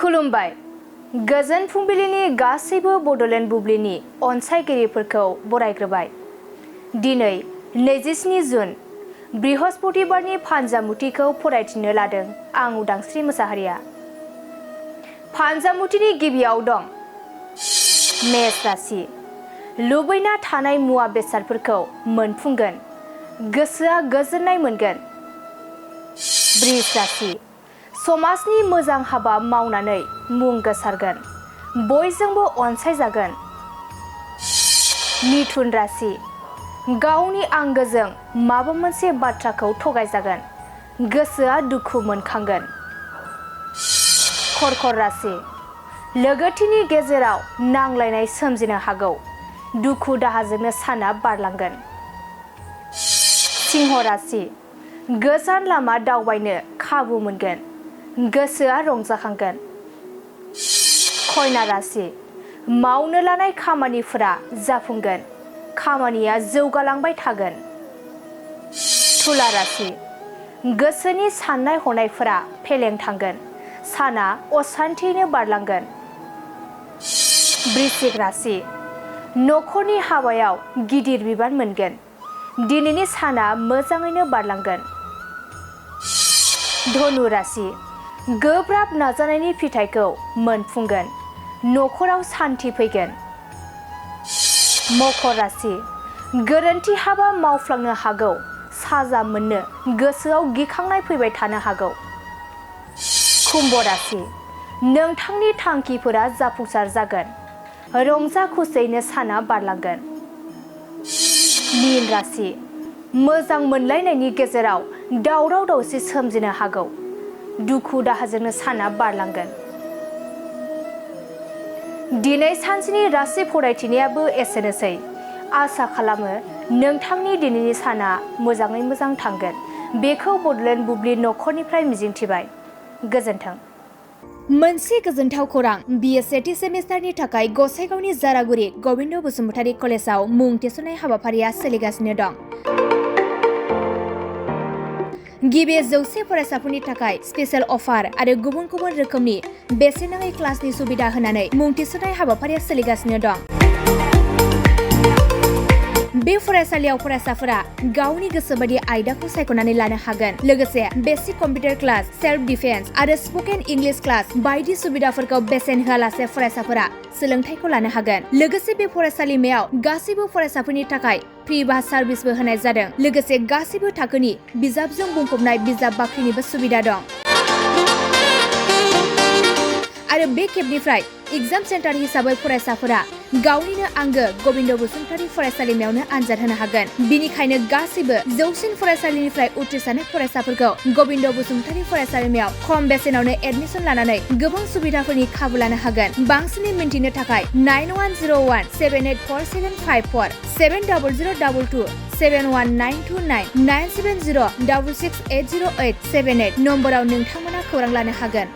खुलुमबाय गोजोन फुंबिलिनि गासैबो बड'लेण्ड बुब्लिनि अनसायगिरिफोरखौ बरायग्रोबाय। दिनै 27 जुन बृहस्पतिबारनि फानजामुथिखौ फरायथिनो लादों आं उदांस्रि मोसाहारिया। फानजामुथिनि गिबियाव दं मेष राशि। लुबैना थानाय मुवा बेसादफोरखौ मोनफुंगोन, गोसोआ गोजोननाय मोनगोन। वृष राशि। समाजनि मोजां हाबा मावनानै मुं गोसारगोन, बयजोंबो अनसायजागोन। मिथुन राशि। गावनि आंगोजों माबा मोनसे बाथ्राखौ थगायजागोन, गोसोआ दुखु मोनखांगोन। कर्कट राशि। लोगोथिनि गेजेराव नांलायनाय सोमजिनो हागौ, दुखु दाहाजोंनो साना बारलांगोन। सिंह राशि। गोजान लामा दावबायनो खाबु मोनगोन, गोसोआ रंजाखांगोन। कन्या राशि। मावनो लानाय खामानिफोरा जाफुंगोन, खामानिया जौगालांबाय थागोन। तुला राशि। गोसोनि साननाय हनायफोरा फेलें थांगोन, साना असान्थियैनो बारलांगोन। वृश्चिक राशि। न'खरनि हाबायाव गिदिर बिबान मोनगोन, दिनैनि साना मोजाङैनो बारलांगोन। धनु राशि। गोब्राब नाजानायनि फिथाइखौ मोनफुंगोन, न'खराव सान्थि फैगोन। मकर राशि। गोरोन्थि हाबा मावफ्लांनो हागौ, साजा मोननो गोसोआव गिखांनाय फैबाय थानो हागौ। कुम्भ राशि। नोंथांनि थांखिफोरा जाफुंसार जागोन, रंजा खुसियैनो साना बारलांगोन। मीन राशि। मोजां मोनलायनायनि गेजेराव दावराव दावसि सोमजिनो हागौ, दुखु दाहाजोंनो साना बारलांगोन। दिनै सानसेनि राशि फरायथिनायाबो एसेनोसै। आसा खालामो नोंथांनि दिनैनि साना मोजाङै मोजां थांगोन, बेखौ बड'लेण्ड बुब्लि न'खरनिफ्राय मिजिंथिबाय। गोजोन्थों। मोनसे गोजोनथाव खौरां, बिए सेथि सेमिस्टारनि थाखाय गसाइगावनि जारागुरि गबिन्द बसुमतारी कलेजाव मुं थिसननाय हाबाफारिया सोलिगासिनो दं। गिबि 100 फरायसाफोरनि थाखाय स्पेशेल अफार आरो गुबुन गुबुन रोखोमनि बेसेन नाङै क्लासनि सुबिदा होनानै मुं थिसननाय हाबाफारिया सोलिगासिनो दं। बे फरायसालियाव फरायसाफोरा गावनि गोसोबायदि आयदाखौ सायख'नानै लानो हागोन। लोगोसे basic computer class, self defence आरो स्पकेन इंलिश क्लास बायदि सुबिदाफोरखौ बेसेन होआलासे फरायसाफोरा सोलोंथाइखौ लानो हागोन। लोगोसे बे फरायसालिमायाव गासैबो फरायसाफोरनि थाखाय फ्रि बास सार्भिसबो होनाय जादों। लोगोसे गासैबो थाखोनि बिजाबजों बुंफबनाय बिजाब बाख्रिनिबो सुबिदा दं। आरो बे खेबनिफ्राय एग्जाम सेन्टार हिसाबै फरायसाफोरा गावनिनो आंगो गबिन्द बसुमतारी फरायसालिमायावनो आनजाद होनो हागोन। बिनिखायनो गासैबो जौसिन फरायसालिनिफ्राय उथ्रिसारनाय फरायसाफोरखौ गबिन्द बसुमतारी फरायसालिमायाव खम बेसेनावनो एडमिसन लानानै गोबां सुबिदाफोरनि खाबु लानो हागोन। बांसिनै मिन्थिनो थाखाय 9101 784754 70022 71929 970 66800878 नम्बराव नोंथांमोना खौरां लानो हागोन।